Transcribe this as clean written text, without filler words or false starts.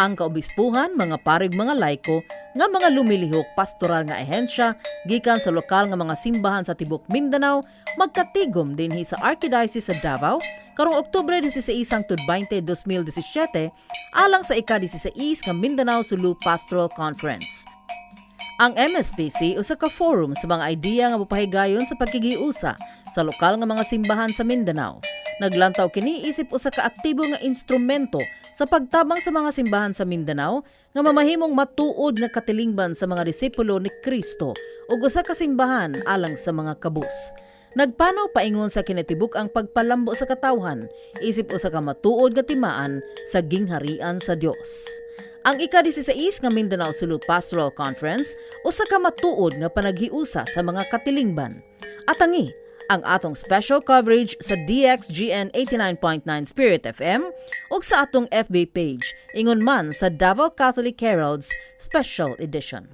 Ang kaobispuhan, mga pari ug mga laiko nga mga lumilihok pastoral nga ahensya gikan sa lokal nga mga simbahan sa tibok Mindanao magkatigom dinhi sa Archdiocese sa Davao karong Oktubre 16 hangtod 20, 2017 alang sa ika-16 nga Mindanao Sulu Pastoral Conference. Ang MSPC usa ka forum sa mga idea nga mopahigayon sa pagkighiusa sa lokal nga mga simbahan sa Mindanao. Naglantaw kini isip usa ka aktibo nga instrumento sa pagtabang sa mga simbahan sa Mindanao nga mamahimong matuod nga katilingban sa mga disipulo ni Kristo ug usa ka simbahan alang sa mga kabus. Nagpanaw paingon sa kinatibuk-ang pagpalambo sa katawhan isip usa ka matuod nga timaan sa gingharian sa Dios. Ang ika-16 nga Mindanao Sulu Pastoral Conference usa ka matuod nga panaghiusa sa mga katilingban. Atangi ang atong special coverage sa DXGN 89.9 Spirit FM ug sa atong FB page ingon man sa Davao Catholic Herald's Special Edition.